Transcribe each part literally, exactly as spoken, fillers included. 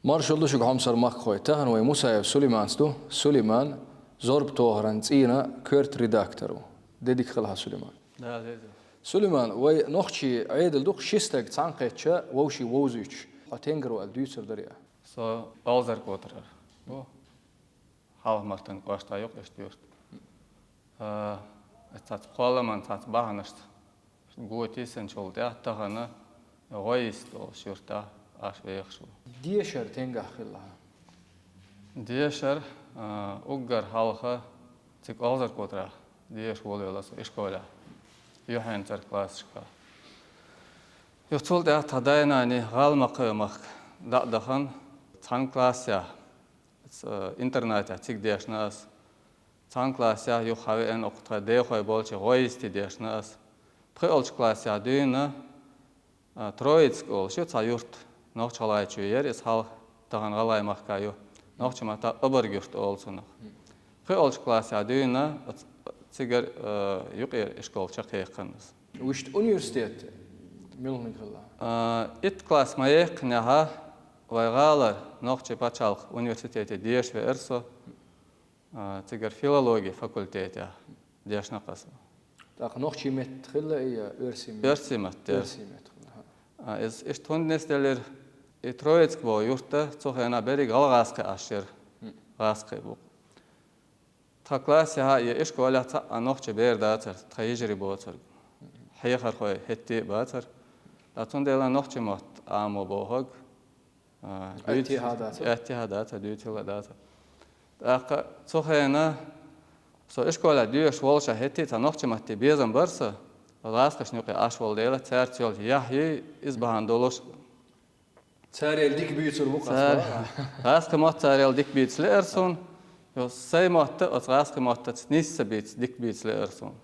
Маршалла ду шуьга, хьомсара махкахой. Тахан вай Мусаев Сулейманца ду. Сулейман зорба тохаран цӀийнан коьрта редактор ву. Де дика хила хьан, Сулейман. Да, да, да. Сулейман, вай нохчий Ӏедал дукха ши стаг цхьаьна кхетча, вовшийн вовзуьйтуш. Хьо тенгара ву аьлла дуьйцур дарий? Со Олзар-Котарара ву. Хьалха-Мартан кӀоштан юкъа иштта юрт. А, цхьацца кхолламан, цхьацца бахьанашца гӀо тийсинчул тӀаьхьа тахана ГӀой-Йист олуш юртахь Ӏаш вехаш ву. Дешар тенгахь хилла хьан? Дешар, а, уггар хьалха цига Олзар-Котарахь деша волавелла со ишколехь, юьхьанцара классашкахь. Юха цул тӀаьхьа тхан дай-наний ГӀалмакхе махка дӀа а дахана, цхьана классехь, ц-, интернатехь цига дешна ас. Цхьана классехь юха хьавеана, окху тхан дехой болчу ГӀой-Йисте дешна ас. ПхоьалгӀачу классехь дуьйна, а, Троицк олуш ю цхьа юрт, Нохч-ГӀалгӀайчоь яра иза хьалха, тахана ГӀалгӀай-махка ю. Нохчийн маттахь Къабарг-Юрт олу цунах. ПхоьалгӀачу классехь дуьйна оц-, цигара, а, юкъера ишкол чекхъяьккхина ас. Вуьшта университет муьлханиг хилла? А, итт класс ма яьккхинехь, вай гӀалара Нохчийн пачхьалкхан университете деша веара со. А, цигара филологи факультетехь дешна ас. ТӀаккха нохчийн меттахь хилла и я оьрсийн меттахь? Оьрсийн меттахь, я. Оьрсийн меттахь хилла, хӀа. А, иза иштта хӀунда нисделира, и Троицк боху юрт, цу хенахь берриг гӀалгӀазкхи Ӏаш яра. ГӀазкхи бу. Тхан классехь а, я ишколехь цхьа а нохчи бер дацара, тхан йижарий боцург. Хьехархой хӀетте а бацара. Ткъа цундела нохчийн мотт Ӏамо бохург, а, дуьйцу-, аьттехьа дацара? Аьттехьа дацара, дуьйцийла дацара. ТӀаккха цу хенахь со ишколехь доьшуш волуш а хӀетте а цхьа нохчийн матте безам бара сан, гӀазкхашна юкъе Ӏаш волу дела, цаьрца йолчу яхь юй, иза бахьана долуш. Царел дика буьйцур бу-кх ас. Цара, боху. ГӀазкхи мотт царел дика буьйцуш лаьара суна, йо, сайн мотт а оцу гӀазкхи маттаца нийса ца буьйцуш дика буьйцуш лаьара суна.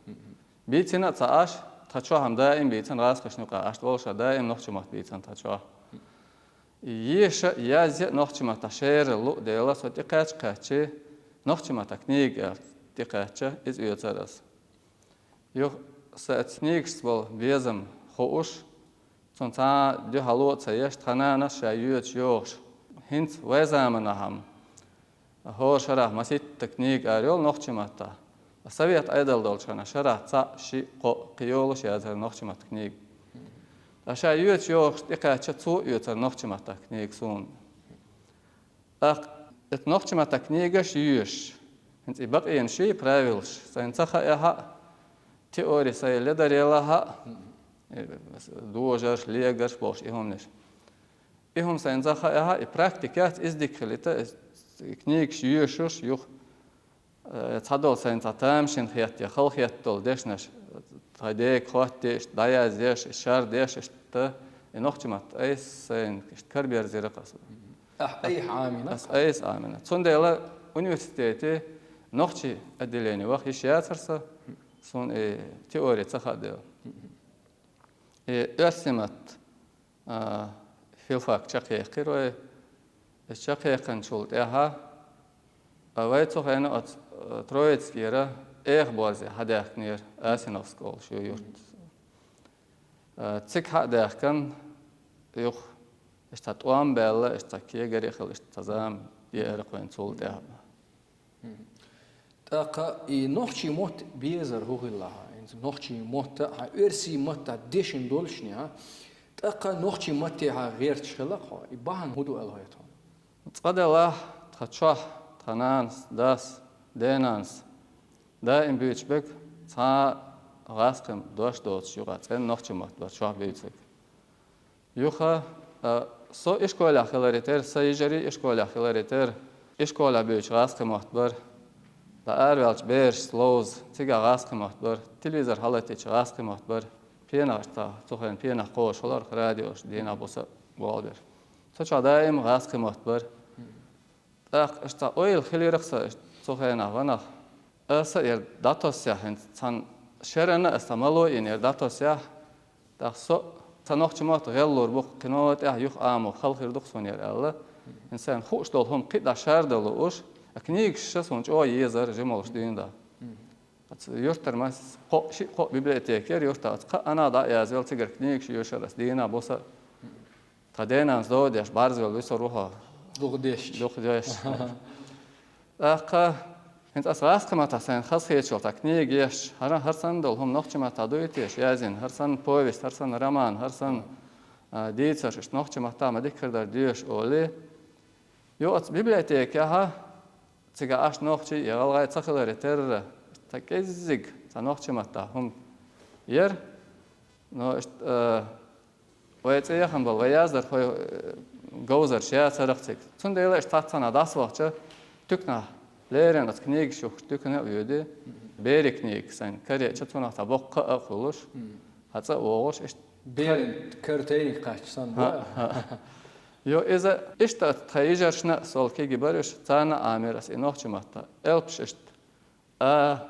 Буьйцина а ца Ӏаш, тхан чохь-м даим буьйцина, гӀазкхашна юкъахь Ӏаш волуш а даим нохчийн мотт буьйцина тхан чохь. Еша а, язъя а нохчийн маттахь шерал луъу дела, со тӀекхаьчча-кхаьчча, нохчийн маттахь книга аьлла тӀекхаьчча, иза оьцура ас. Юха сан оцу книгашца болу безам хууш, цунна цхьа а дуьхьало а ца еш, тхан нанас ша йоьдуш йогӀуш, хӀинца вайн заманахь-м хӀора шарахь масийтта книга ара йолу нохчийн маттахь. Совет Ӏедал долчу хенахь шарахь цхьаъ, шиъ, кхоъ, кхин йолуш яцара нохчийн маттахь книга. Ткъа ша йоьдуш йогӀуш тӀекхаьчча, цо а оьцура нохчийн маттахь книга суна. ТӀаккха оцу нохчийн маттахь книгаш йоьшуш, хӀинца и бакъонаш и, правилаш сайна ца хаьа а, теори сайн ледарелла а, и дожарш, легарш бохуш и хӀуманаш. И хӀума сайна ца хаьа а, и практика яц, иза дика хилийта, и книгаш йоьшуш юха, э, цхьадолу сайна цхьа тамашийна хетта я хала хетта долу дешнаш, тхан дега хӀоттийша, дӀаязъеш, шардеш, иштта, и нохчийн мотт айса сайна иштта караберзийра-кх ас. Ахь айса Ӏамийна? Ас айса Ӏамийна. Цундела университете нохчийн отделени ваха йиш яцара сан, суна и теори ца хаьа дела. И оьрсийн мотт, а, филфак чекхъяьккхира вай. Иза чекхъяьккхинчул тӀаьхьа, а, вай цу хенахь оцу, а, Троицкера Эхоборзе хьадаьхкинера, Асиновск олуш ю юрт. А, цига хьа а даьхкина, юха иштта тӀом а баьлла, иштта кегари а хилла, иштта цхьа зама еара-кх вайна цул тӀаьхьа. ТӀаккха и нохчийн мотт безар хӀун хилла хьан? ХӀинца нохчийн мотт а, хьан оьрсийн маттахь дешна долушехь, тӀаккха нохчийн матте хьан гӀерташ хилла-кх хьо? И бахьана хӀун ду аьлла хьо тхуна? Цкъа делахь, тхан чохь тхан нанас, дас, денанас даим буьйцуш берг цхьа а гӀазкхийн дош доцуш юкъахь цӀена нохчийн мотт бара чохь буьйцург. Юха, а, со ишколехь хиларе терра, сан йижарий ишколехь хиларе терра, ишколехь буьйцуш гӀазкхийн мотт бара. Ткъа араваьллачу берашца ловза, цигахь гӀазкхийн мотт бара. Телевизор хьалатийча гӀазкхийн мотт бара. Пенах, цу хенахь пенах кхочуш хилар-кх, радиош дийнахь-буса а болх бира. Цу чохь даим гӀазкхийн мотт бара. ТӀаккха иштта ойла хилира-кх сан цу хенахь ванах. Аса яра дӀатоссехь, хӀинца цхьана шерана аса мало йина яра дӀатоссехь. ТӀаккха со сан нохчийн мотт гӀеллур бу-кх, кхин тӀаьхьа юха Ӏамо хала хир ду-кх суна яра аьлла. ХӀинца сайна хууш долу хӀума кхин дӀа шардан лууш, а книгаш ша суна чӀогӀа езара жималлаш дуьйна дӀа. Оцу юьртара ма кхоъ, шиъ-кхоъ библиотека яра юьртахь, оцу кхааннах дӀа а язвелла, цигара книгаш йоьшура ас дийнахь-буса а. Тхан денанас дода деш бӀарзвелла висар ву хьо. Дукха дешча. Дукха дешча. ТӀаккха хӀинца ас гӀазкхи маттахь сайна хазахеташ йолу цхьа книга еш, хӀара, хӀара санна долу хӀума нохчи маттахь дуй теша язйина, хӀара санна повесть, хӀара санна роман, хӀара санна, а, дийцарш, иштта нохчи маттахь ма диккхар дара доьшуш олий. Юха оцу библиотекехь цигахь Ӏаш нохчий я гӀалгӀай ца хиларе терра, цхьа кӀеззиг цхьа нохчи маттахь хӀума яра, но иштта, а, вай цӀе яхана болу, вай яздархой, э, говзарш яцарах цига. Цундела иштта цхьацца нах дӀасавахча, туьканахь леррина оцу книгаш юхкуш туькана а воьдий, берийн книга сайна карийча, цунах цхьа боккха а хуьлуш, хьан цӀа а вогӀуш, иштта. Берийн кара тайниг кхаьчча санна. ХӀаъ, хӀаъ. Йо, иза иштта тхан йижаршна а сол кегий бара уьш, царна а Ӏамийра ас и нохчи маттахь. Элпаш иштта А,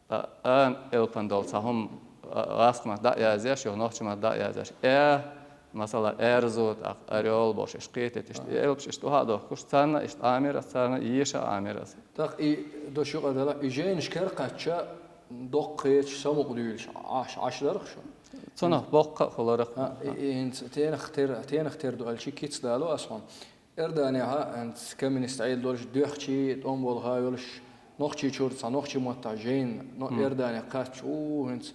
а, а элпана долу цхьа хӀума, а, гӀазкхи маттахь дӀа а язъеш, юха нохчи маттахь дӀа а язъеш. Э, масала, эрзу, тӀаккха орёл бохуш, иштта кхетийта, иштта, и элпаш иштта охьа а дохкуш, царна а иштта Ӏамийра ас, царна а еша а Ӏамийра ас. ТӀаккха и дош юкъара делахь, и жайнаш кара кхаьчча, доккхачу самукъа дуьйлуш Ӏаш, Ӏаш дарах шу? Цунах боккха а хиларах. А, и, и хӀинца тенах тера, тенах тера ду аьлчи кица дало ас хьуна. Иорданехь хӀинца коммунист Ӏедал долуш, доьхчий, тӀом болу ха йолуш, Нохчийчуьра цхьа нохчи маттахь жайна, но Иордане кхаьчча, у, хӀинца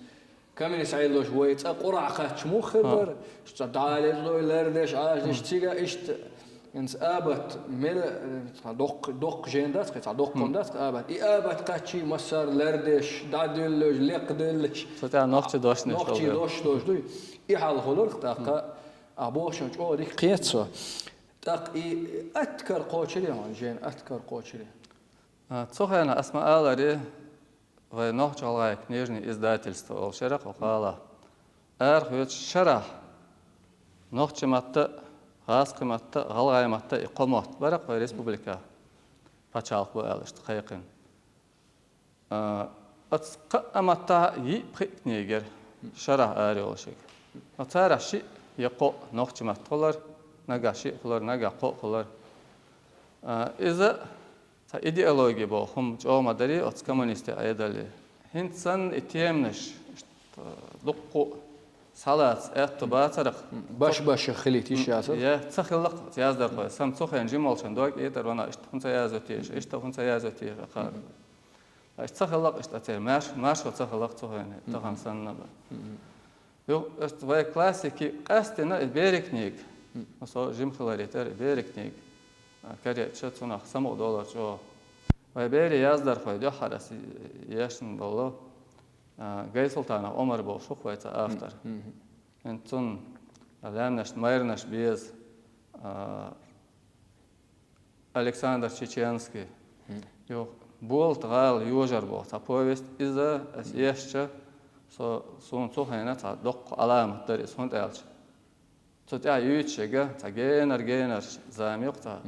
коммунист Ӏедал долуш вай цӀа Къуръа кхаьчча муха хир дара? Цхьа дӀа а лезлой, лардеш, Ӏаждеш, цига иштта, хӀинца абат мела, цхьа доккха, доккха жайна дац кхин, цхьа доккха дац кхин абат. И абат кхаьччий массара лардеш, дӀадуьллуш, лекха дуьллуш. Цу тӀехь нохчи дошнаш нохчи долу. Дош долуш дуй. И хьал хуьлурх тӀаккха, а бохучун чӀогӀа дика кхета со. ТӀаккха и атта кара кхочуре хьуна, жайна атта кара кхочуре? А, цу хенахь ас ма-аллара, вай Нохч-ГӀалгӀай книжный издательство олуш яра кху гӀалахь. Арахоьцуш шарахь нохчи матта а, гӀазкхи матта а, гӀалгӀай матта а и кхо мотт бара-кх вай республикехь, пачхьалкх бу аьлла иштта кхайкхина. А, оцу кхаа маттахь йиъ-пхиъ книга яра шарахь арайолуш ерг. Царах шиъ я кхоъ нохчи матта хилар, нагахь шиъ хилар, нагахь кхоъ хилар. А, иза цхьа идеологи боху хӀума чӀогӀа ма дарий оцу коммунистийн Ӏедале. ХӀинца санна и теманаш, иштта, дуккха а схьалаца аьтту бацарах. Баш-башха хилийта йиш яцара? Я, ца хилла-кх яздархой. Сан цу хенахь жимолчун дог этӀар вана, иштта хӀунда ца язйо теша, иштта хӀунда ца язйо теша, кхара. Иштта ца хилла-кх, иштта церан марш-, маршо ца хилла-кх цу хенахь, тахана санна бен. Юха, иштта вай классики къаьстина и берийн книга. Со жима хиларе терра и берийн книга. А, карийча цунах самукъа долура чӀогӀа. Вай берийн яздархой дуьххьара ас ешна болу, а, Гайсултанов Ӏумар бохуш ву-кх вай цхьа автор. ХӀинца цунна лаьмнаш, майранаш беза, а, Александр Чеченский. Юха «Болат-гӀала йожар» боху цхьа повесть. Иза ас ешча, со, суна цу хенахь цхьа доккха Ӏаламат дара иза, хӀунда аьлча цу тӀехь юьйцуш ерг цхьа генар-генарш зама ю-кх цхьа,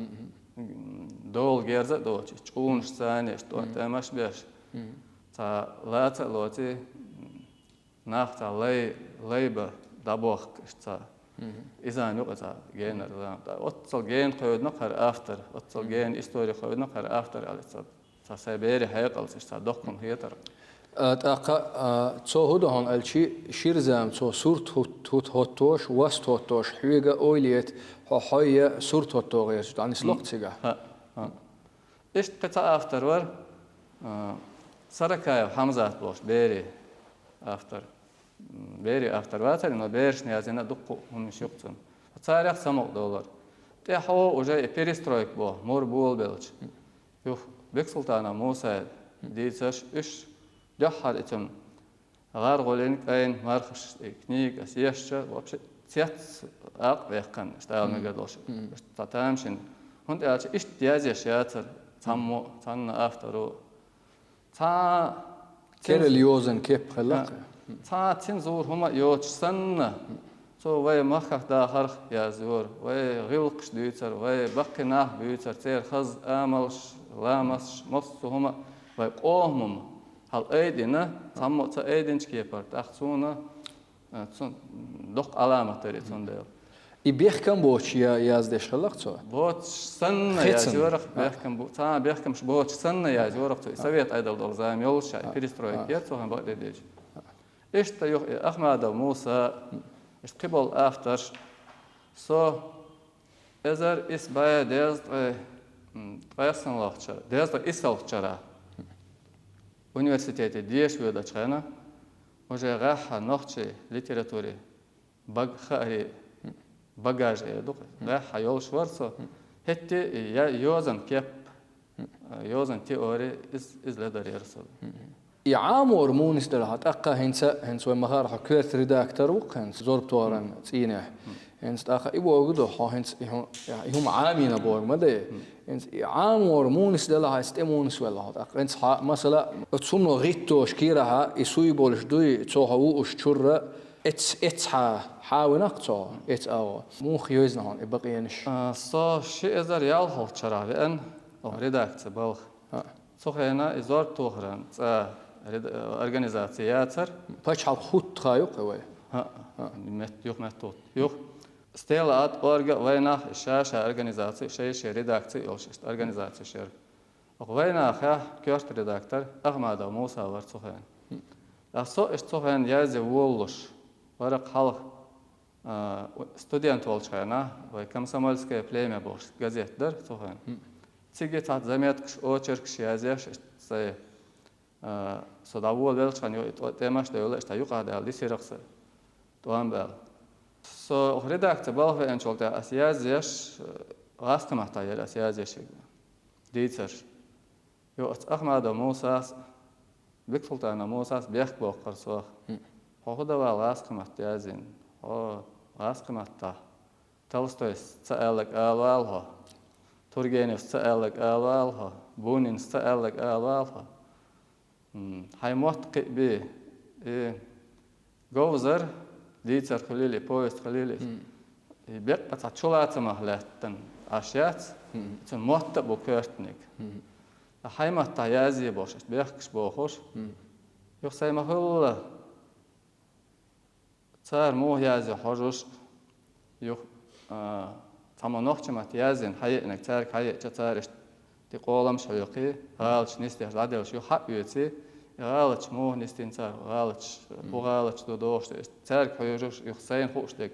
долу герз а доцуш, чӀунаш царнеш, тӀо-, тӀемаш беш, цхьа лаца а лоций, нах цхьа лай-, лай бан дӀабохку иштта цхьа. Иза ю-кх цхьа генар зама. Оццул гена кхевдина-кх хӀара автор, оццул гена истори кхевдина-кх хӀара автор аьлла цхьа, цхьа сайн берийн хьекъалца иштта цхьа доккха хӀума хетара. А, тӀаккха, а, цо хӀун до хьуна аьлчи, шира зама цо сурт хӀут-, хӀут-, хӀоттош, васт хӀоттош, хьоьга ойла ета, хьо хьой я сурт хӀотто гӀерташ, дӀанисло-кх цигахь. ХӀаъ, хӀаъ. Иштта кхин цхьа автор вара, а, Саракаев Хьамзат бохуш, берийн автор. М, берийн автор вацара, но берашна язйина дуккха а хӀуманаш ю-кх цуьнан. Царех самукъа долура. ТӀаьхьо уже и перестройка боху, мур болабелча. Юха Бексултанов Мусай дийцарш, уьш дуьххьара и цуьнан «ГӀаргӀулин кӀайн мархаш» и книга ас ешча, вообще цец акъ а ваьккхина, иштта ала мегар долуш. Иштта цхьа тамашийна. ХӀунда аьлча иштта язъеш яцара цхьаммо, цхьанна авторо. Цхьа керла йозан кеп хилла-кх. Цхьа цензура хӀума а йоцуш санна, цо вай махках дахарх язйора, вай гӀиллакхаш дуьйцура, вай баккхий нах буьйцура, церан хаза амалш, ламасташ, массо а хӀума, вай къоман хӀума. Хьал айдина, цхьаммо а ца айдинчу кепара, тӀаккха цунна, а, цун-, доккха Ӏаламат дара и цундела. И бехкам боцуш я-, яздеш хилла-кх цо? Боцуш санна язйорах, бехкам бу-, цхьа бехкамаш боцуш санна язйорах цо. И совет Ӏедал долу зама йолуш, и перестройка яра цу хенахь бакъдерг дийцича. Иштта юха и Ахмадов Муса, иштта кхин болу авторш, со Эзар исс бӀаь дезткъе, м, ткъайоьссанлагӀча, дезткъе иссалгӀача шера университете деша воьдача хана, уже гӀаьххьа нохчий литературе бага-, хаари багаж э ду-кх. ГӀаьххьа йолуш вара со. ХӀетте а я-, йозан кеп, йозан теори из, из ледар яра со. И Ӏамор муха нисделла хьан тӀаккха хӀинца, хӀинца вай ма-хаъара хьо коьрта редактор ву-кх хӀинца зорбан тохаран цӀийнехь. ХӀинца тӀаккха и бохург ду, хьо хӀинца и хӀу-, и хӀума Ӏамийна бохург ма дай. ХӀинца и Ӏамор муха нисделла хьан, хӀинца тӀе муха нисвелла хьо тӀаккха? ХӀинца хьа, масала, цунах гӀиттош кийра хьа, и суй болуш дуй, цо хьо вууш чурра, эц-, эцхьа хьа вина-кх цо, эц агӀо. Муха йовзийна хьуна и бакъонаш? А, со ши эзар ялхалгӀача шарахь веана, оха редакци балха. Цу хенахь и зорбан тохаран цӀа ред-, организаци яцара. Пачхьалкх хӀуттуш ю-кх вай. ХӀаъ, хӀаъ. Мет-, юха меттахӀутту. Юха. Стелла ат, Орга а, Вайнах а, ша-ша организаци, шай-шай редакци йолуш иштта организацеш яра. Оха Вайнахехь коьрта редактор Ахмадов Муса вара цу хенахь. Ткъа со иштта цу хенахь язъян волалуш, вара-кх хьалха, а, студент волчу хенахь, вай «Комсомольское племя» бохуш газет дара цу хенахь. Цига цхьацца заметкаш, очеркаш язъеш, иштта сайн, а, со дӀаволавелча хенахь, и тӀо-, тӀемаш а девлла, иштта юкъахь даьлла дисира-кх сан, тӀом баьлла. Со оха редакци балха веанчул тӀаьхьа ас язъеш, гӀазкхийн маттахь яра ас язъеш дийцарш. Йо, оцу Ахмадов Мусас, Бексултанов Мусас бехк боккхура сох. Хьо хӀун дан вала гӀазкхийн матта язйина? Хьо гӀазкхийн маттахь Толстойс ца аьлларг ала вала хьо, Тургеневс ца аьлларг ала вала хьо, Бунинс ца аьлларг ала вала хьо. М, хьайн мотт кхиъ бе, и говзар, дийцар хуьлийла, повесть хуьлийла, и беккъа цхьа чулацамах лаьттина Ӏаш яц, цуьнан мотт а бу коьртаниг. Ткъа хьайн маттахь язъе бохуш, иштта бехкаш бохуш. Юха сайн ма-хуьллу, цара муха язйо хьожуш, юха, а, цхьаммо нохчийн маттахь язйина хьаеанарг, цаьрга хьаеача, цара иштта тӀе къоламаш хьоькхий, гӀалаташ нисдеш дӀаделлаш, юха хьа а оьций, и гӀалаташ муха нисдина цара, гӀалаташ, хӀун гӀалаташ ду дохуш, иштта цаьрга хьоьжуш, юха сайна хууш дерг,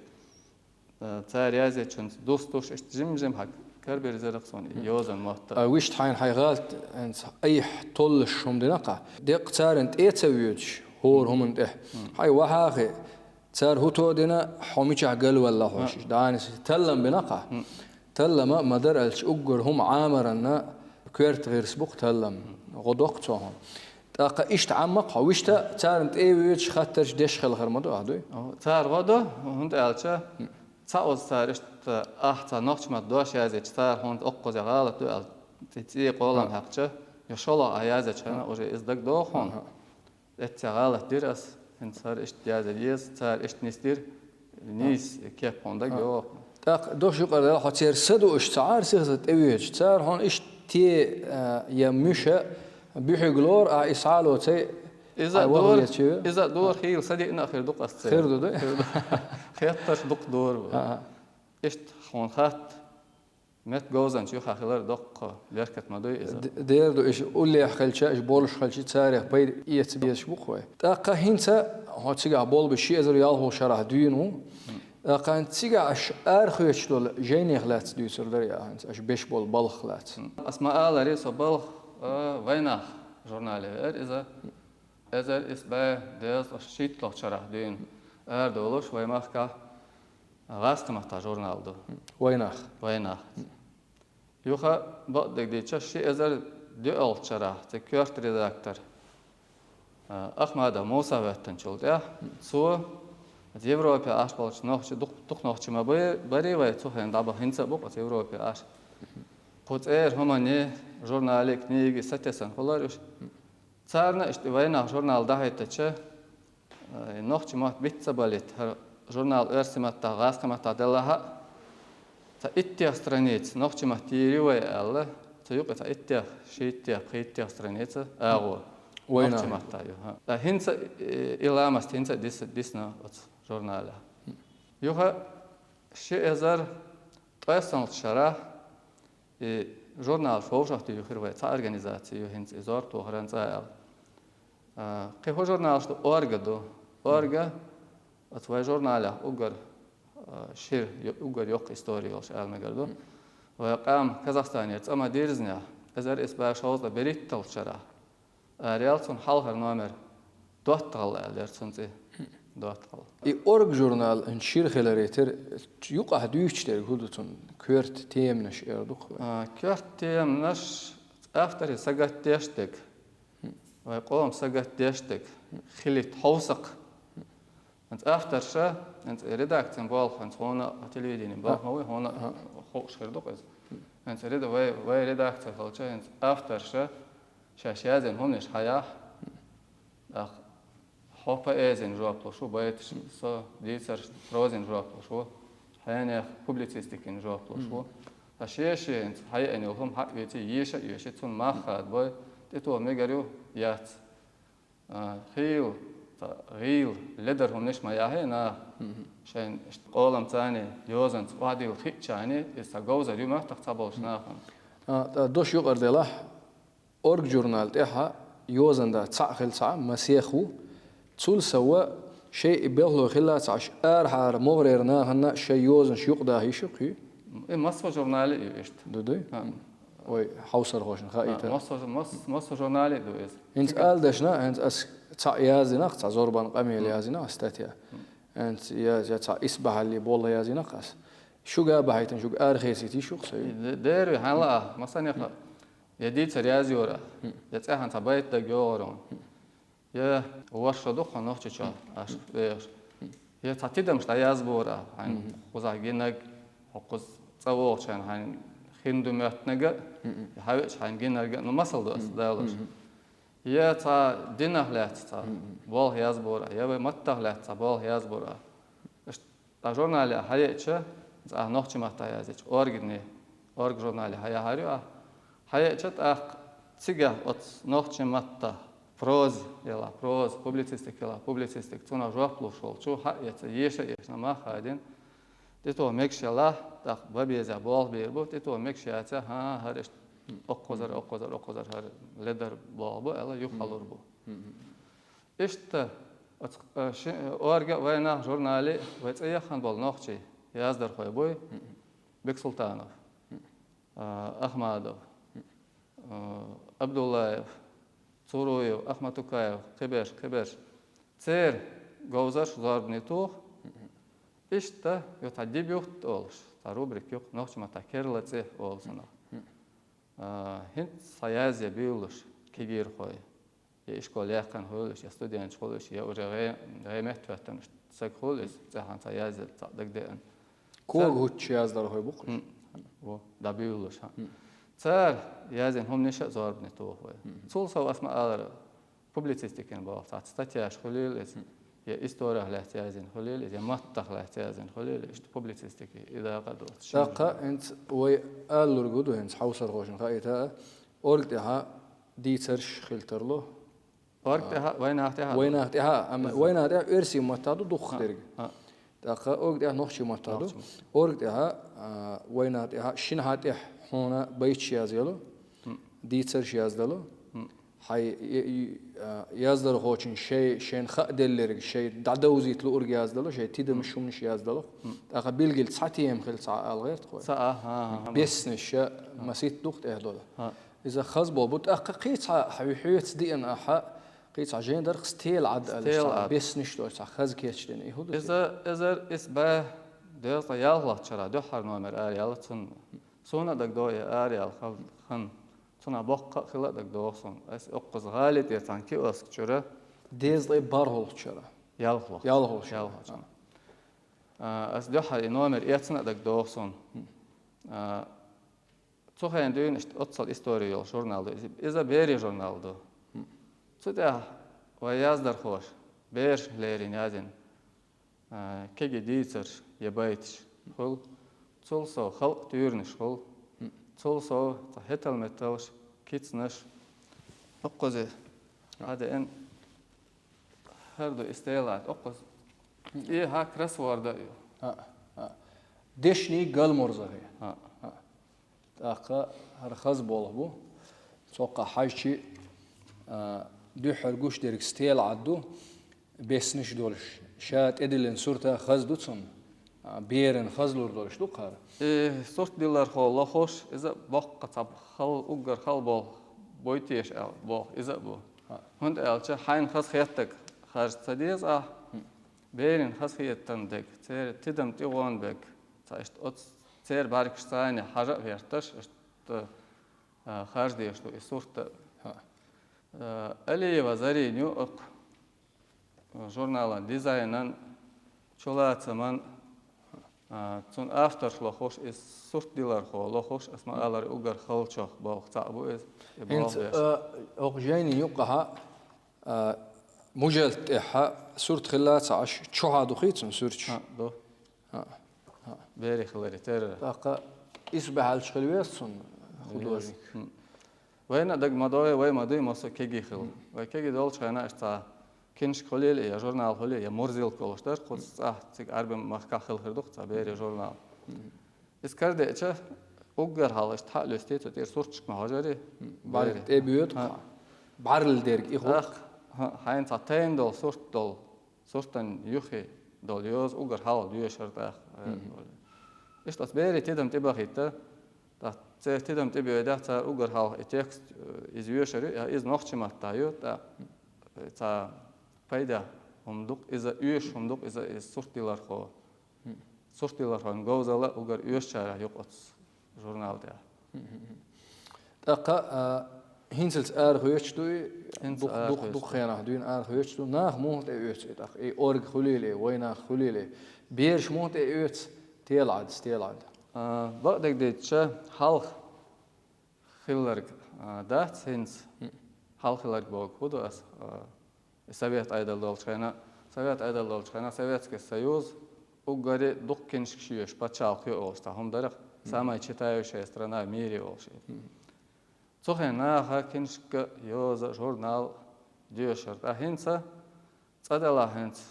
а, цара язйечуьнца дустуш, иштта жим-жим хьа карабирзира-кх суна и йозан мотт а. А вуьшта хьайна хьайн гӀалат, хӀинца айхьа толлуш хӀума дина-кх. Деккъа царна тӀе а ца воьдуш, хӀора хӀуманна тӀе. Хьайн вахьа а хи, цара хӀун тодина, хьо мичахь галвелла хьо шиш, дӀанис таллам бина-кх. Таллама ма-дарра аьлча, уггар хӀума Ӏамаранна коьрта гӀирс бу-кх таллам. ГӀо до-кх цо хьуна. ТӀаккха иштта Ӏамма-кх хьо, вуьшта царна тӀе а воьдуш, хаттарш деш хилахар ма ду ахь, дуй? О, цара гӀо до, хӀунда аьлча, цкъа оцу цара иштта ахь цхьа нохчийн маттахь дош язйича, цара хьуна оккхуза гӀалат ду аьлла, цӀе, цӀе къолам хьаькхча, я шолгӀа ахь язйича хьуна, уже иза дага догӀу хьуна. Эццехь гӀалат дира ас, хӀинца хӀара иштта язъян еза, цара иштта нисдира, нийса кеп хьуна дага йогӀу. ТӀаккха дош юкъара даьлла, хьо церан са дууш ца Ӏара сиха тӀевоьдуш, цара хьуна иштта те, а, я муьша буьхьиг лору, ахь и схьа а лоций, иза а дора, иза а дора хийла са диъна а хир ду-кх ас церан. Хир ду, ду? Хир ду. Хеттарш дукха дора вай. Иштта хьуна хатта. Метта говзанча юххе хилар доккха беркат ма дуй иза. Д-, дера ду, иша уллехь хилча, иша болуш хилча, царех пайда эца безаш бу-кх вай. ТӀаккха хӀинца хьо цигахь болх беш ши эзар ялхолгӀачу шарахь дуьйна ву. ТӀаккха хӀинца цигахь аша арахоьцуш долу жайнех лаьцна дуьйцур дарий ахь хӀинца, аша беш болу балхах лаьцна? Ас ма-аллара, со балха, а, «Вайнах» журнале веара иза. Эзар исс бӀе дезткъа шийтталгӀачу шарахь дуьйна арадолуш вай махкахь гӀазкхийн маттахь журнал ду. «Вайнах». «Вайнах». Юха, бакъдерг дийцича, ши эзар доьалгӀачу шарахь цуьнан коьрта редактор, а, Ахмадов Муса хӀоьттинчул тӀаьхьа, цо Европе Ӏаш болчу нохчий, дукх-, дукха нохчий ма бай-, барий вай цу хенахь дӀабаха, хӀинца а бу-кх оцу Европе Ӏаш. Кху цӀера хӀуманийн, журналий, книгий сатесна хилар уьш. Царна иштта «Вайнах» журнал дахьийтича, э, нохчийн мотт биц ца балийта, хӀара журнал оьрсийн маттахь, гӀазкхийн маттахь делахь а, цхьа иттех страница нохчийн маттахь йийр ю вай аьлла, цу юкъа цхьа иттех, шийттех, пхийттех страница агӀо. «Вайнах». Нохчийн маттахь ю, хӀа. Ткъа хӀинца, э, и ламаст хӀинца а дис-, дисна оцу журналехь. Юха ши эзар ткъайоьссанлгӀачу шарахь и журнал шовшахтуьйхира вай, цхьа организаци ю хӀинца и «Зорбан тохаран цӀа» аьлла. А, кхин хӀун журналаш ду, «Орга» ду. «Орга» оцу вай журналех уггар, Шира ю-, уггар йоккха истори йолуш ала мегар ду. Вай къам Казахстанера цӀа ма дирзинехь, эзар исс бӀе шовзткъе берхӀитталгӀачу шарахь. Араяьлла цунна хьалхара номер, «ДоттагӀалла» аьлла дара цунна цӀе. «ДоттагӀалла». И «Орга» журнал хӀинца шира хиларе терра, юкъахь дуьйцуш дерг хӀун ду цунна? Коьрта теманаш эр ду-кх вай? А, коьрта теманаш, автори сагатдеш дерг, вай къоман сагатдеш дерг, хилийта хьовсакх. ХӀинца авторша, хӀинца редакцин болх, хӀинца хьуна телевиденин болх ма вуй, хьуна хууш хир ду-кх иза. ХӀинца реда-, вай, вай редакци хилча, хӀинца авторша шаьш язйина хӀуманаш хьаяхь, тӀаккха хьо поэзин жоп луш ву, байташ, со дийцарш, прозин жоп луш ву, хьенех публицистикин жоп луш ву. Ткъа шен-шен хьаеана йолу хӀума хьаэций, еша а йоьший, цунна мах хадабой, тӀетоха мегар ю, яц. А, хийла, цхьа гӀийла, ледар хӀуманаш ма яхьий наха, шайн къоламца а, йозанца охьадилла хиъча а, иза цхьа говзар ю моьтту-кх цхьаболчу нахана. А, ткъа дош юкъара делахь, «Орга» журнал тӀехь йозан да цхьаъ хила цхьа, масех ву. Цул сов, шайн и белхало хилла а ца Ӏаш, арахьара могӀарера нахана шайн йозанаш юкъадахьа йиш ю-кх? И массо а журнале а ю иштта. Ду, дуй? А. Вай хьовсархошна хаийта. А, массо а жу-, мас-, массо а журнале а ду иза. ХӀинца ала дашна, хӀинца ас цхьаъ яздина-кх, цхьа зорбан къамел яздина-кх статья. ХӀинца я, я цхьа исбахьаллин болх яздина-кх ас. Шуьга а бахьийтина, шуьга арахецийта йиш ю-кх со? Де-, дера ву, хьан лаахь, масанехь, я дийцар язйора, я цӀеххьана цхьа байт дага йогӀур ву. Я ворхӀ шо ду-кх хьо Нохчийчохь Ӏаш вехаш. Я цхьа тидамаш дӀаязбора, хьайна кхузахь гинарг, хьо кхуза цӀа вогӀучу хенахь хьайна хин ду моьттинарг а, я хьан веача хьайна гинарг а, ну, масал ду ас далош. Я цхьа динах лаьцна цхьа болх язбора, я вай маттах лаьцна цхьа болх язбора. Иштта Ткъа журнале ахь хьаеача, иза ахь нохчийн маттахь яздечу «Органе», «Орга» журнале хьаяхьар ю ахь. Хьаеача тӀаккха цигахь оцу нохчийн маттахь проза елахь проза, публицистика елахь публицистика, цунах жоп луш волчу хьаэца, еша а ешна, мах а хадийна, тӀетоха мегаш елахь, тӀаккха бан беза болх бийр бу, тӀетоха мегаш яцахь, хӀан, хӀара иштта оккхузара, оккхузара, оккхузара хӀара ледар болх бу аьлла, юхахьалур бу. Иштта оцу, э, ши-, э, «Орга» а, «Вайнах» журнале а вай цӀе яххана болу нохчий яздархой буй: Бексултанов, э, Ахмадов, э, Абдуллаев, Цуруев, Ахматукаев, кхиберш, кхиберш. Церан говзарш зорбане тоха. Иштта ю цхьа дебют олуш, цхьа рубрика ю-кх нохчийн маттахь «Керла цӀе» олу цунах. Э, хӀинца цхьа язъян буьйлалуш кегийрхой. Я ишкол яьккхина хуьлуш, я студенташ хуьлуш, я уже гӀе-, гӀеметтахӀоьттина стаг хуьлу иза, цӀеххьана цхьа язъян цхьаъ дагадеана. Кога хӀуттуш яздархой бу-кх уьш? М, во, дӀабуьйлалуш, хӀа. Цара язйина хӀуманаш а зорбане тоха вай. Цул сов ас ма-аллара, публицистикин болх цхьа статьяш хуьлийла иза, я историх лаьцна язйина хуьлийла иза, я маттах лаьцна язйина хуьлийла, иштта публицистика и дакъа а доцуш. ТӀаккха хӀинца вай алалург хӀун ду, хӀинца хьовсархошна хаийта а, «Орга» тӀехь дийцарш хила тарло. «Орга» тӀехь а, «Вайнах» тӀехь а ду. «Вайнах» тӀехь а, амма «Вайнах» тӀехь оьрсийн маттахь ду дукхах дерг. ТӀаккха «Орга» тӀехь нохчийн маттахь ду. «Орга» тӀехь а, «Вайнах» тӀехь а, шина хьан тӀехь хьуна байташ язъяло, дийцарш яздало. Хьайн, и, и, а, яздархочун шай, шайна хааделларг, шай дӀадовзийта луург яздало, шай тидамаш, хӀуманаш яздало. ТӀаккха билггал цхьа тема хила цхьа ала гӀерта-кх вай. Цхьа, а, хӀа, хӀа, хӀа. Беснаш а масийтта ду-кх тӀехь долу. Иза хаза болу бу, тӀаккха кхин цхьа хьоьца деана ахьа, кхин цхьа жен дара-кх «Стелаӏад» аьлла, цхьа беснаш долуш, цхьа хаза кечдина. И хӀун ду? Иза, иза исс бӀе дезткъе ялхалгӀачу шарахь дуьххьара номер араяьлла цунна. Суна а дагадогӀу и араяьлла хан. Цунах боккха а хила а дагадогӀу суна. Ас оккхуза гӀали тӀера цхьана киоск чуьра. Дезткъе бархӀалгӀачу шарахь. ЯлхалгӀачу. ЯлхалгӀачу. ЯлхалгӀачу. А, ас дуьххьара и номер эцна а дагадогӀу суна. А, цу хенахь дуьйна иштта оццул истори йолу журнал ду. Иза, иза берийн журнал ду. Цу тӀехь вай яздархоша берашна леррина язйина, а, кегий дийцарш я байташ хуьлу. Цул сов халкъан туьйранаш хуьлу. Цул сов цхьа хӀетал-металш, кицанаш. Оккхуза хьадеана, хӀара ду и «Стелаӏад», оккхуза. И хьан кроссворд а ю. А, а. Дешнийн галморзахь. А. А. ТӀаккха хӀара хаза болх бу. Цоккха хьаьжча, а, дуьххьара гуш дерг «Стелаӏад» ду, беснаш долуш. Ша тӀедиллина сурт а хаза ду цунна. А, беран хазлур долуш ду кхара. И сурт дилархо лохуш, иза боккха цхьа хал, уггар хал болу, бойтеш аьлла, боху, иза а бу. ХӀунда аьлча хьайна хазахеттарг харжа ца деза ахь, берийн хазахетан дерг, церан тидам тӀегӀон берг, цхьа иштта оцу церан бӀаьргаш царна хьажа а верташ, иштта, а, харжа дезаш ду и сурт а. А, Алиева Зарина ю, оцу журналан дизайнан, чулацаман, а, цуьнан авторш лохуш, иза сурт дилархо лохуш, ас ма-аллара, уггар халчох болх цхьаъ бу иза, и болх ХӀинца, беш. А, оха жайнин юккъахьа, а, мужалт тӀехьа сурт хилла ца Ӏаш, чухьа духий цуьнан суьрташ? А, ду. А, а. Берийн хиларе терра. ТӀаккха исбаьхьалча хила веза цунна художник? Веза. Вайна а дага ма дой, вай ма дуй, массо а кегий хила. Вай кегий долчу хенахь иштта цхьа киншка хуьлийла, я журнал хуьлийла, я мурзилка олуш дара, кхуза цӀахь цига Ӏарбийн махкахь хила хир ду-кх цхьа берийн журнал. Иза карадеъча, уггар хьалха иштта хьа а луьстий, цу тӀера сурташка ма хьожарий. БӀаьрла тӀе боьду кху. БӀаьрла дерг и хӀу? ТӀаккха, хьа-, хьайна цхьа тайна долу сурт долу, суртан юххе долу йоза уггар хьалха доьшура тӀаккха. Иштта оцу берийн тидам тӀебахийта, тӀаккха церан тидам тӀебоьдехь, цара уггар хьалха и текст, э, иза йоьшур ю, я иза нохчийн маттахь ю, тӀаккха, э, цхьа пайда хӀума ду-кх иза, оьшуш хӀума ду-кх иза, иза сурт дилархо. Сурт дилархойн говзалла уггар оьшучарах ю-кх оцу журнал тӀехь. ТӀаккха, а, хӀинцалц арахоьцуш дуй, ХӀинца дух-, дух-, арахоьцуш ду. Дукха хенахь дуьйна арахоьцуш ду. Нах муха тӀеоьцу и тӀаккха? И орга хуьлийла, вай нах хуьлийла. Бераш муха тӀеоьцу? Тела Ӏад, стела Ӏад. А, бакъдерг дийцича, хьалха хилларг, а, дац хӀинца. Хьалха хилларг бохург хӀун ду ас, а, И совет Ӏедал долчу хенахь, совет Ӏедал долчу хенахь Советский Союз уггаре дукха киншкаш йоьшу пачхьалкх ю олуш цхьа хӀума дара-кх, самая читающая страна в мире олуш. Цу хенахь наха киншка, йоза, журнал доьшура. Ткъа хӀинца, цкъа делахь хӀинца,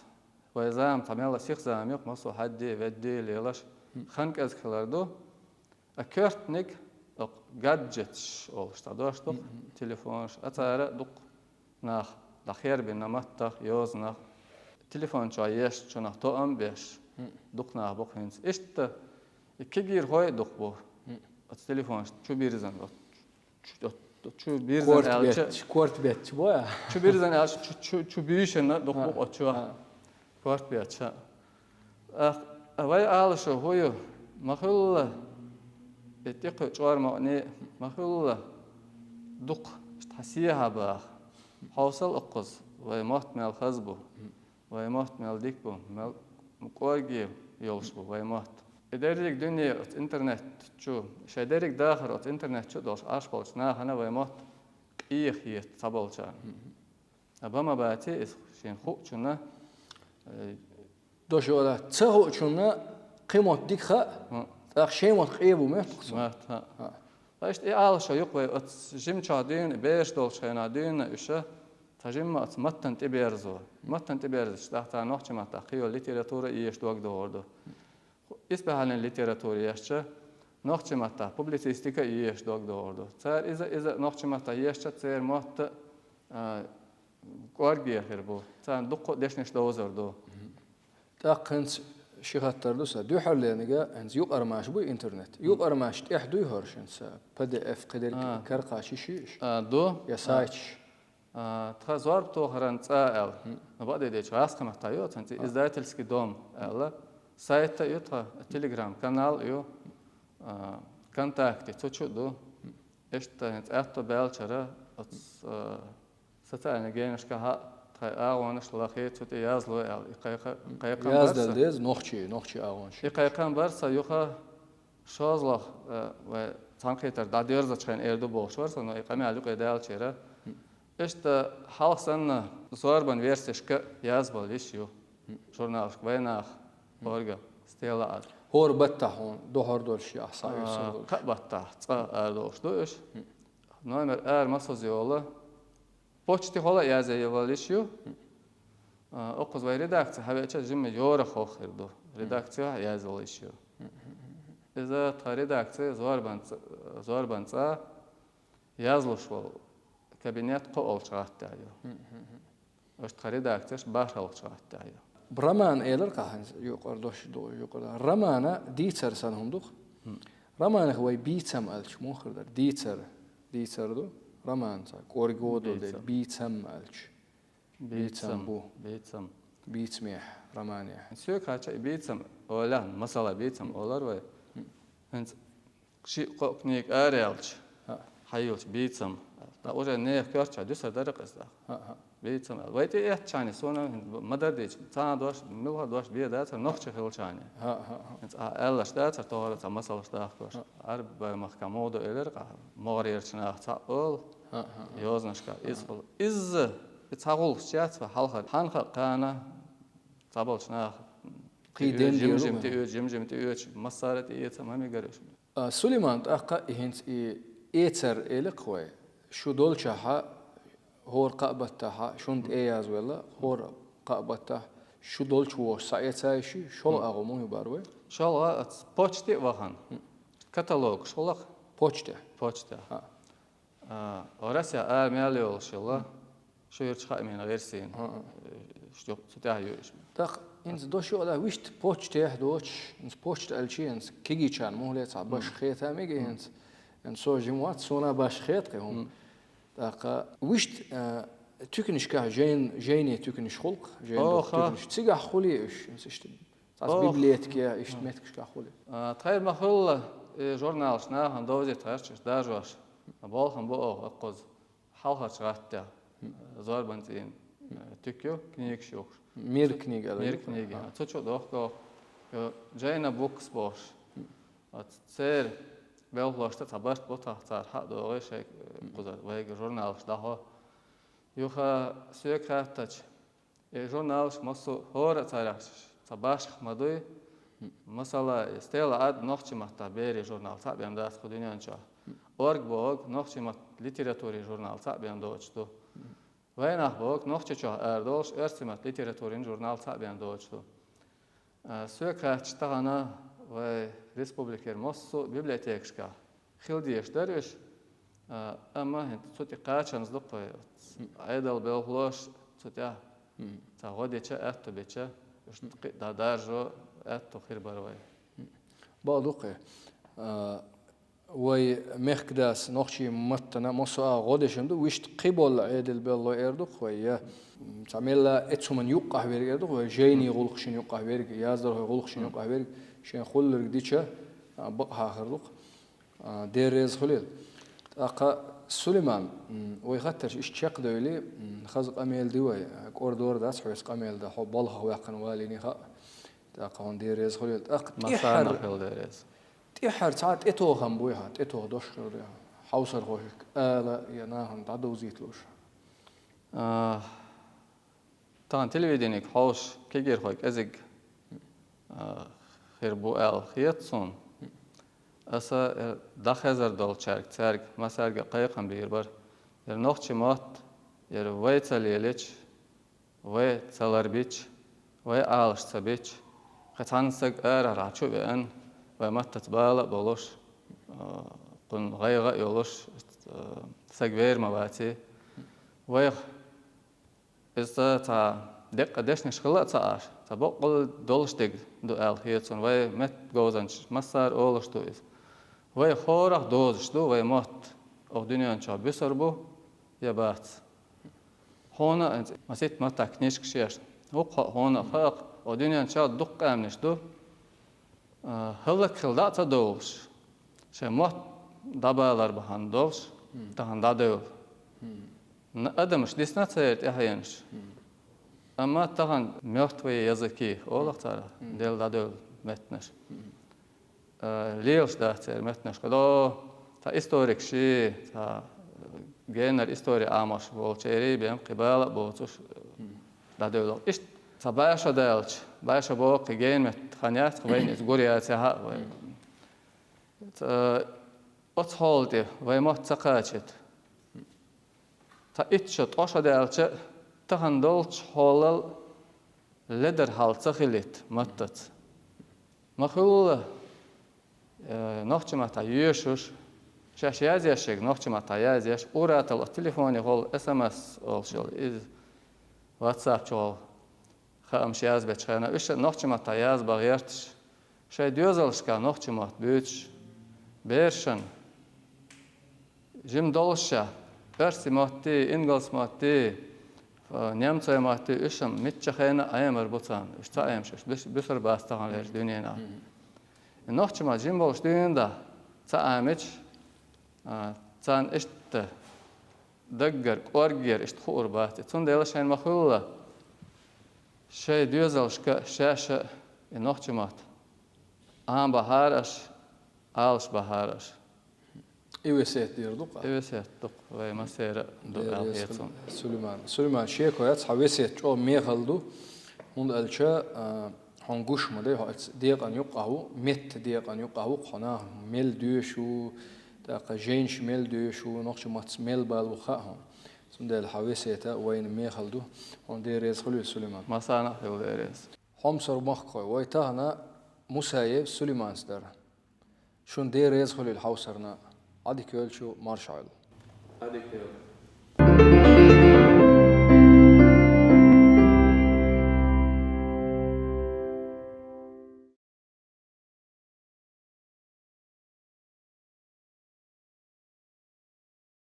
вай зама цхьа мелла сиха зама ю-кх, массо а хьадде, ведде лелаш, хан кӀезиг хилар ду. А коьртаниг, окху гаджеташ олуш цхьа дош ду-кх, телефонаш, а цара дукха нах дӀахербина маттах, йозанах, телефон чохь еш, чунах тоам а беш, дукха нах бу-кх хӀинца. Иштта и кегийрхой а дукха бу. Оцу телефонаш чу бирзина, оцу чу, оцу чу бирзина аьлча, корта бетташ, корта бетташ бу, а? Чу бирзина аьлча, чу, чу, чу буьйшина дукха бу-кх оцу чохь. Корта бетташ, а. Ах, вай Ӏалашо хӀун ю? Ма хуьлла и тӀекхуьу чкъор мукъане, ма хуьлла дукха, иштта хьан сехьа баха. Хьовсал укхаза, вай мотт мел хаза бу, вай мотт мел дика бу, мел кӀорге йолуш бу вай мотт. И дерриг дуьне оцу интернет чу, шайн дерриг дахар оцу интернет чу долуш Ӏаш болчу нахана вай мотт къеха хета цхьаболчарна. А бан ма баций иза шена хуучунна, э, дош вала, ца хуучунна кхин мотт дика хаьа, тӀаккха шен мотт къе бу моьтту-кх цунна. Ма, хӀаъ. Ткъа иштта и Ӏалашо ю-кх вай оцу жимчохь дуьйна, бераш долчу хенахь дуьйна уьш, цхьа жимма оцу маттана тӀеберзо. Маттана тӀеберзича, тӀаккха цара нохчийн маттахь кхин йолу литература а езаш дог догӀур ду. Исбаьхьаллин литература ешча, нохчийн маттахь публицистика а езаш дог догӀур ду. Цара иза, иза нохчийн маттахь ешча, церан мотт а, а, кӀорге хир бу. Царна дуккха а дешнаш довзар ду. ТӀаккха хӀинца ши хаттар ду сан. Дуьххьарлерниг, хӀинца юкъара-марша буй интернет? Юкъара-марша тӀехь дуй хӀорш хӀинца? П Д Ф, кхидерг, а, каркхаш йиш юй уьш? А, ду. Я сайташ? А, тхан зорба тохаран цӀа аьлла. Ну, бакъдерг дийцича, гӀазкхийн маттахь ю оцу хӀинца, издательский дом аьлла. Сайт а ю тхан, телеграм-канал а ю, а, контакте, цу чу а ду. Иштта хӀинца аьтто баьллачара оцу, а, социальный генашкахь а тхайн агӀонаш лахий, цу тӀе язлой аьлла. И кхайкха-, кхайкхам бар сан. Яздала деза нохчий, нохчий агӀонаш. И кхайкхам бар сан юха шозлагӀа, э, вай цхьаьнакхетар дӀадоьрзучу хенахь эр ду бохуш вара со, но и къамел юкъе даьллачара. Иштта хьалха санна зорбан версешка язбала йиш ю журналашка «Вайнах», «Орга», «Стелла Ӏад». ХӀора баттахь хьуна духьур долуш я ахь схьаоьцур долуш? А, кхаа баттахь цкъа арадолуш ду уьш. Номер ара ма суза йолу. Почтехула а язъяла йиш ю. А, укхаза вай редакци хьавеача, жимма йорах хӀокху хир ду. Редакцехь а язъяла йиш ю. Иза тхан редакци зорбан ц-, зорбан цӀа язлуш волу кабинет кхоалгӀачу гӀаттехь ю. Аша тхан редакцеш бархӀалгӀачу гӀаттехь ю. Роман элар кхы хӀанз юкъара дош ду, юкъара. Романа дийцар санна хӀума ду-кх. Романах вай бийцам аьлча, муха хир дара? Дийцар, дийцар ду. Роман цхьа кӀорга воду дела, бийцам аьлча. Бийцам бу. Бийцам. Бийцамехь, романехь. Соьга хетача и бийцам олехь, масала бийцам олар вай. ХӀинца ши-кхо книга араяьлча, хьайолча бийцам. ТӀаккха уже нехан коьртачохь дуьсур дара-кх иза тӀаккха. Бийцам аьлла. Вай тӀеэцначарна суна ма-дарра дийца, цхьана дош, муьлхха дош бен дацар нохчий хилчарна. ХӀинца ахь аьллаш дацар, тохара цхьа масалаш дахкош. Ӏарбий махкахь муха ду элира-кх, могӀарерча наха цхьаъ олу, йозанашкахь иза хуьлу. Иза, и цхьа гӀуллакх яц вай хьалхара. Хьанна хаьа кхана цхьаболчу наха кхин ден жим-жим тӀеоьцу, жим-жим тӀеоьцу, массара а тӀеэца, ма мегар уьш. А, Сулайман, тӀаккха и хӀинца и эцар элира-кх вай. Шу долчохь, хӀора кхаа баттахь, шуна тӀе а язвелла, хӀора кхаа баттахь, шу долчу вохуш схьаэцна шу, шолгӀа агӀо муха ю бара вай? ШолгӀа оцу почте а вахана. Каталогаш хуьлу-кх. Почте? Почте. А, Россехь ара мел йолуш йолу, шуьйрачу хаамийн версина. Э, шу цу тӀехь ю уьш. ТӀаккха хӀинца дош ю-кх, вуьшта почтехь доцуш, хӀинца почта аьлча, хӀинца кегийчарна мухӀле цхьа башха хета мега хӀинца. ХӀинца со жима вац, суна башха хета кхин хӀума. ТӀаккха вуьшта, э, туьканашкахь жайн-, жайни туьканаш хуьлу-кх, жайни туьканаш. Цигахь хуьлий уьш, хӀинца иштта? Цхьацца библиотеке, иштта меттигашкахь хуьлий? А, тхайра ма-хуьллу, и журналаш нахана довзийта гӀерташ, даржош. Болх бу оха аккхуза. Хьалхарчу гӀаттехь, э, зорбан цӀийнан, э, туька ю, книгаш юхуш. Мир книга аьлла. Мир книга. Цу чу дохку, э, Джейна Букс бохуш. Оцу церан белхалошца цхьа барт бу тахана, цара хьа а догӀий шайга, э, кхузара вайга журналаш дӀахьо. Юха соьга хаьттича, и журналаш массо а хӀора а царех цхьа башха ма дуй. Масала, и Стелла Ӏад нохчийн маттахь берийн журнал цхьаъ бен дац кху дуьнен чохь. Орга бохург нохчийн маттахь литературин журнал цхьаъ бен доцуш ду. Вайнах бохург Нохчийчохь арадолуш оьрсийн маттахь литературин журнал цхьаъ бен доцуш ду. А, соьга хаьттича, тахана вай республикера массо а библиотекашкахь хила дезаш дара уьш, а, амма хӀинца цу тӀе кхачанза ду-кх вай. Ӏедалан белхалоша цу тӀехь цхьа гӀо дича, аьтто бича, уьш кхин а дӀадаржо аьтто хир бара вай. Бакъ ду-кх. А, вай мехкадас нохчийн маттана массо а гӀо дешна ду, вуьшта кхин болу Ӏедал белхалой эр ду-кх вай, я, м, цхьа мелла эцу хӀуманна юккъехь верг эр ду-кх вай, жайни гӀуллакхашна юккъехь верг, яздархойн гӀуллакхашна юккъехь верг, шайн хулларг дича, а, бакъахьа хир ду-кх. А, Дела реза хуьлийла. ТӀаккха, Сулайман, м, вай хаттарш иштта чекхдевлли, м, хаза къамел ди вай, а, кӀордор дац хьоьца къамел дан, хьо балхах ваьккхина валийна хаьа. ТӀаккха хьуна Дела реза хуьлийла. ТӀаккха тӀаьххьара, тӀаьххьара цхьа тӀетохам буй хьан, тӀетоха дош хир ду хьан, хьовсархошка ала я нахана дӀадовзийта лууш? А, тахана телевидениг хьовсуш кегийрхой кӀезиг, а, хир бу аьлла хета суна. Аса, э, дӀахезар долчаьрга, цаьрга, массаьрга а кхайкхам бийр бара. Яра нохчийн мотт, яра вай ца лелийча, вай ца ларбича, вай Ӏалаш ца бича, кхин цхьанна стаг арахьара чу а веана, вай маттаца бала а болуш, а, кхунна гӀайгӀа а йолуш, а, стаг вер ма ваций. Вайх иза цхьа деккъа дешнаш хила а ца Ӏаш, цхьа боккъал долуш дерг ду аьлла хета суна. Вай меттан говзанчаш массара а олуш ду иза. Вай хӀоранах дозуш ду, вай мотт оха дуьнен чохь буьсур бу я бац. Хьуна а, маситта маттахь книжкаш еш, хӀокху хьуна а хаьа-кх, оха дуьнен чохь дуккха къаьмнаш ду, а, хӀаллакьхила дӀа а ца довлуш, шайн мотт дӀабалар бахьана долуш, тахана дӀадевлла. Н-, адамаш дисна церан тӀаьхьенаш. Амма тахана мёртвые языки олу-кх цара, Делан дӀадевлла меттанаш. А, лелаш дац церан меттанаш. КхидӀа цхьа историкаш, цхьа генара истори Ӏамош волчерий бен кхин бала а боцуш, дӀадевлла. Иштта цхьа бӀе шо даьлча, бӀе шо боху кхин генара метта хан яц-кх вайна, иза гур яцахьа а вай. Ца-, оцу хьолан тӀе вай мотт ца кхачийта, цхьа итт шо, ткъа шо даьлча, тахана долчу хьолал ледар хьал ца хилийта маттаца. Ма-хуьллу, э, нохчийн маттахь йоьшуш, шаьш язъеш ерг нохчийн маттахь язъеш, ур-атталла телефонехула эс эм эс олуш йолу, иза WhatsApp чухула. Хаамаш язбечу хенахь, уьш нохчийн маттахь язбан гӀерташ, шайн доьзалшкахь нохчийн мотт буьйцуш, берашна жима долуш ша, оьрсийн маттий, ингалс маттий, немцойн маттий, уьш-м мичча хенахь Ӏемар бу царна. Уьш ца Ӏемаш, уьш бус-, бусар бац таханлерчу дуьненахь. И нохчийн мотт жима болуш дуьйна да, ца Ӏемича, а, царна иштта даггара, кӀорггера иштта хуур бац. Цундела шайна ма-хуьллу, шайн доьзалшка а, шаьш а и нохчийн мотт Ӏамабахьара аша, Ӏалашбахьара аша. И весет дийр ду-кх. И весет ду-кх, вай массеран а ду аьлла хета суна. Сулайман. Сулайман, шеко яц, хьан весет чӀогӀа мехала ду, хӀунда аьлча, а, хьуна гуш ма дай, хьо оцу декъана юккъахь ву, меттан декъана юккъахь ву-кх хьо, нах мел доьшуш ву, тӀаккха жайнаш мел доьшуш ву, нохчийн маттаца мел бала ву хаьа хьуна. Цундела хьан весет а вайна мехала ду, хьуна Дела реза хуьлийла, Сулайман. Массарна а хуьлда Дела реза. Хьомсара махкахой, вай тахана Мусаев Сулайманца дара. Шуна Дела реза хуьлийла хьовсарна. Ӏадика йойла, марша Ӏойла. Ӏадика йойла.